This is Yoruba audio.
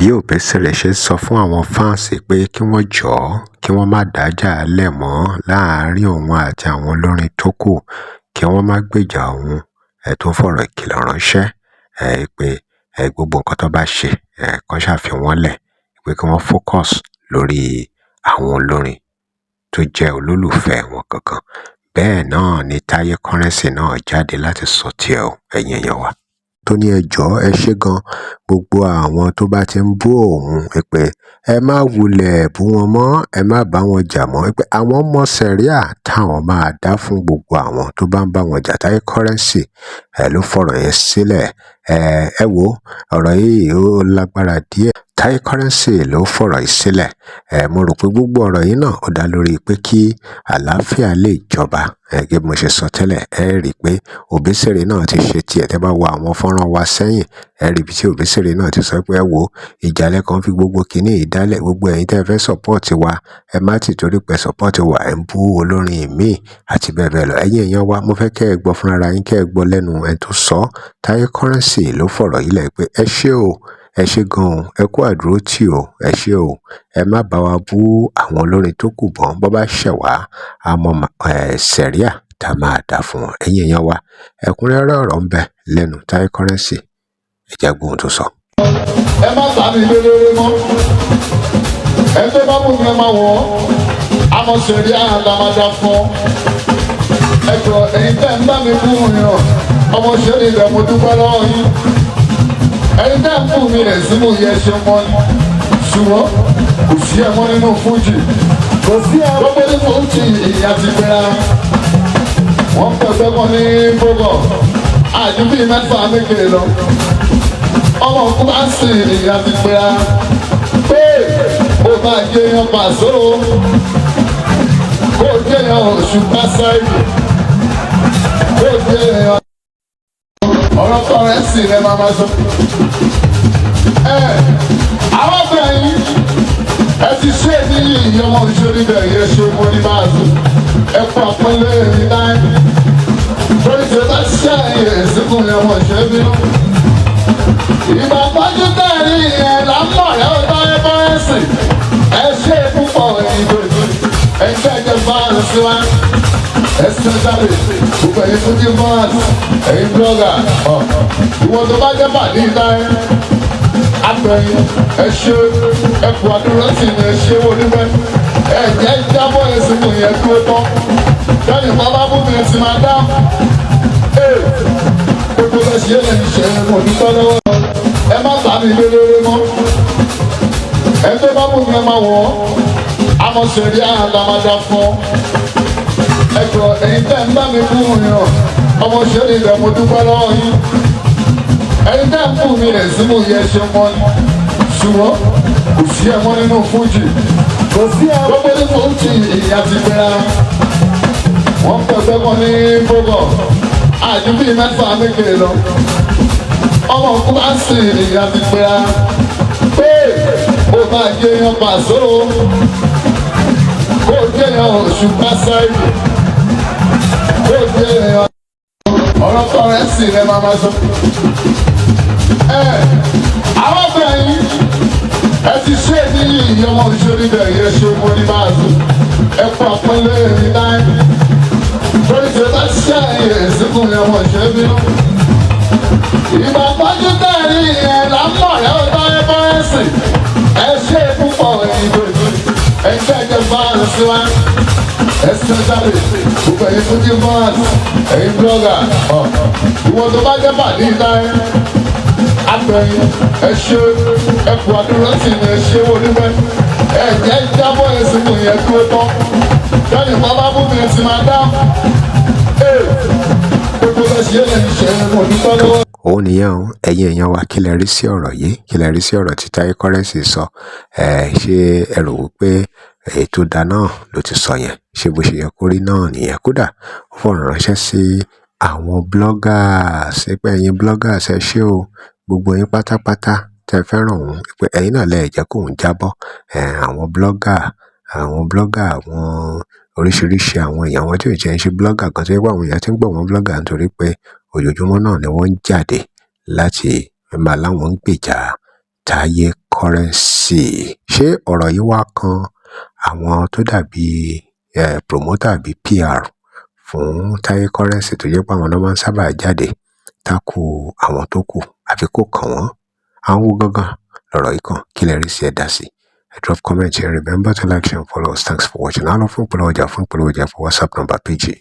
Bí Obesere ṣe sọ fún àwọn fans pé kí wọ́n jọ̀ọ́, kí wọ́n má dájà lẹ̀ mọ́ láàrin òun àti àwọn olórin tó kù, kí wọ́n má gbèjà òun, tó ń fọ̀rọ̀ ìkìlọ̀ ránṣẹ́ pé gbogbo nǹkan tó bá ṣe, kán ṣáà fi wọ́n lẹ̀, pé kí wọ́n focus lórí àwọn olórin tó jẹ́ olólùfẹ́ wọn gangan. Bẹ́ẹ̀ náà ni Taye Currency náà jáde láti sọ tiẹ̀ o, ẹ̀yin èèyàn wa, tó ní ẹ jọ̀ọ́, ẹ ṣé gan, gbogbo àwọn tó bá ti ń bú òun pé ẹ má wulẹ̀ bú wọn mọ́, ẹ má bá wọn jà mọ́, pé àwọn mọ sẹ̀ríà táwọn máa dá fún gbogbo àwọn tó bá ń bá wọn jà. Taye Currency ẹ ló fọ̀rọ̀ yẹn sílẹ̀. Ẹ wo ọ̀rọ̀ yìí, ó lágbára díẹ̀. Taye Currency ló fọ̀rọ̀ yìí sílẹ̀. Mo rò pé gbogbo ọ̀rọ̀ yìí náà, ó dá lórí pé kí àlàáfíà lè jọba. Gẹ́gẹ́ bí mo ṣe sọ tẹ́lẹ̀, ẹ rí i pé Obesere náà ti ṣe tiẹ̀. Tẹ́ bá wo àwọn fọ́nrán wa sẹ́yìn, ẹ rí ibi tí Obesere náà ti sọ pé ẹ wo ìjàlẹ̀ kan fi gbogbo kìíní ìdálẹ̀, gbogbo ẹ̀yin tẹ́ fẹ́ support wa, ẹ má ti torí pé support wa, ẹ̀ ń bú olórin míì àti bẹ́ẹ̀ bẹ́ẹ̀ lọ. Ẹ̀yin èèyàn wa, mo fẹ́ kẹ́ ẹ gbọ́ fúnra yín, kẹ́ ẹ gbọ́ lẹ́nu ẹni tó sọ. Taye Currency ló fọ̀rọ̀ yìí lẹ̀ pé ẹ ṣé o, ẹ ṣé gan-an, ẹ kú àdúrótì o, ẹ ṣé o, ẹ má bá wa bú àwọn olórin tó kù bọ́n bọ́ bá ṣẹ̀ wá, a mọ sẹ̀ríà tá a máa dá fún wọn. Ẹ̀yin èèyàn wa, ẹ̀kúnrẹ́rẹ́ ọ̀rọ̀ ń bẹ lẹ́nu Taye Currency. Ẹ jẹ́ gbóhùn tó sọ. Ẹ má bá mi lélẹ́rẹ́ mọ́. Ẹ tó bá mú mi, ẹ máa wọ̀ ọ́. Àmọ́ sẹ̀rí àlàmàdà fún ẹ jọ. Ẹ̀yin tẹ́ ń bá mi bú yàn, ọmọ ṣẹ́ni rẹ̀, mo dúpẹ́ lọ́wọ́ yín. Ẹ̀yin tẹ́ ń bú mi, ẹ̀sìn mú yẹ ṣe mọ́ ni, ṣùgbọ́n kò sí ẹ̀mọ́ nínú fújì, kò sí ẹ̀. Gbogbo ní fújì ìyá ti gbéra, wọ́n pẹ̀sẹ̀ kan ní bọ́gọ̀ àdúgbò mẹ́fà méje lọ. Ọmọ kúmásì ìyá ti gbéra pé ó máa jẹyàn pàṣẹ kó jẹyàn Òṣùpá Sáìdì, kó jẹyàn ọ̀rọ̀ Currency rẹ̀ máa ma sọ. Ẹ àwọn obìnrin, ẹ ti ṣe ní ìyọmọ ìṣòrí bẹ́ẹ̀ yẹ ṣe mo ní máa sọ, ẹ kú àpọ́nlé mi láì torí tí o bá ṣe àyè ìsìnkú yẹn wọ́n ṣe bínú. Ìgbà pọ́njú tẹ̀rí yẹn là ń mọ̀ ẹ́ ó Taye Currency. Ẹ ṣe púpọ̀ ìdòdò ẹ̀yin tẹ́ ẹ jẹ́ fans wa, especially gbogbo ẹ̀yin fújì fans, ẹ̀yin blogger. Ìwọ tó bá jẹ́ pàdé táyé apẹ̀yìn, ẹ ṣe, ẹ kú àdúrà sí mi, ẹ ṣe wo níbẹ̀, ẹ jẹ́ jábọ̀ ẹ̀sìn yẹn dúró tán. Tẹ́lẹ̀ bàbá bú mi, ti máa dá gbogbo bẹ́ẹ̀ ṣe lè ṣe. Mo dúpẹ́ lọ́wọ́. Ẹ má bá mi lélẹ́rẹ́ mọ́. Ẹ tó bá mú mi, ẹ máa wọ̀ ọ́. Àmọ́ sẹ̀rí àlàmàdà fún ẹ jọ. Ẹ̀yin tẹ́ ń bá mi bú yàn, ọmọ ṣẹ́ni rẹ̀, mo dúpẹ́ lọ́wọ́ yín. Ẹ̀yin tẹ́ ń bú mi, ẹ̀sìn mú yẹ ṣe mọ́ ni, ṣùgbọ́n kò sí ẹ̀mọ́ nínú fújì, kò sí ẹ̀. Gbogbo ní fújì ìyá ti gbéra, wọ́n pẹ̀sẹ̀ kan ní bọ́gọ̀ àdúgbò mẹ́fà méje lọ. Ọmọ kúmásì ìyá ti gbéra pé ó máa jẹyàn pàṣẹ kó jẹyàn Òṣùpá Sáìdì, kó jẹyàn ọ̀rọ̀ Currency rẹ̀ máa ma sọ. Ẹ àwọn obìnrin, ẹ ti ṣe ní ìyọmọ ìṣòrí bẹ́ẹ̀ yẹ ṣe mo ní máa sọ, ẹ kú àpọ́nlé mi láì torí tí o bá ṣe àyè ìsìnkú yẹn wọ́n ṣe bínú. Ìgbà pọ́njú tẹ̀rí yẹn là ń mọ̀ ẹ́ ó Taye Currency. Ẹ ṣe púpọ̀ ìdòdò ẹ̀yin tẹ́ ẹ jẹ́ fans wa, especially gbogbo ẹ̀yin fújì fans, ẹ̀yin blogger. Ìwọ tó bá jẹ́ pàdé táyé apẹ̀yìn, ẹ ṣe, ẹ kú àdúrà sí mi, ẹ ṣe wo níbẹ̀, ẹ jẹ́ jábọ̀ ẹ̀sìn yẹn dúró tán. Tẹ́lẹ̀ bàbá bú mi, ti máa dá gbogbo bẹ́ẹ̀ ṣe lè ṣe. Mo dúpẹ́ lọ́wọ́. Òun nìyẹn o. Ẹ̀yin èèyàn wa, kí lẹ rí sí ọ̀rọ̀ yìí? Kí lẹ rí sí ọ̀rọ̀ tí Taye Currency sọ? Ẹ ṣé ẹ rò wípé èyí tó da náà ló ti sọ yẹn? Ṣé bó ṣe yẹ kó rí náà nìyẹn? Kódà ó fọ̀rọ̀ ránṣẹ́ sí àwọn bloggers pé ẹ̀yin bloggers, ẹ ṣé o, gbogbo yín pátápátá tẹ́ fẹ́ràn òun, pé ẹ̀yin náà lẹ jẹ́ kóun jábọ́. Àwọn blogger, àwọn oríṣiríṣi àwọn èèyàn, àwọn tí ò jẹ́ ń ṣe blogger gan, tó jẹ́ pé àwọn èèyàn tí ń gbọ́ wọn blogger nítorí pé ojoojúmọ́ náà ni wọ́n ń jáde láti máa láwọn ń gbèjà. Táyé Currency. Ṣé ọ̀rọ̀ yìí wá kan àwọn tó dàbí promoter àbí PR fún Táyé Currency, tó jẹ́ pé àwọn náà máa ń sábà jáde tako àwọn tó kù, àbí kò kàn wọ́n? Àwọn wo gangan lọ̀rọ̀ yìí kàn? Kí lẹ rí sí? Ẹ dá sí? Ẹ drop comment here. Remember to like, share and follow us. Thanks for watching. Á lọ fún ìpolówó ọjà. Fún ìpolówó ọjà, fún WhatsApp number page.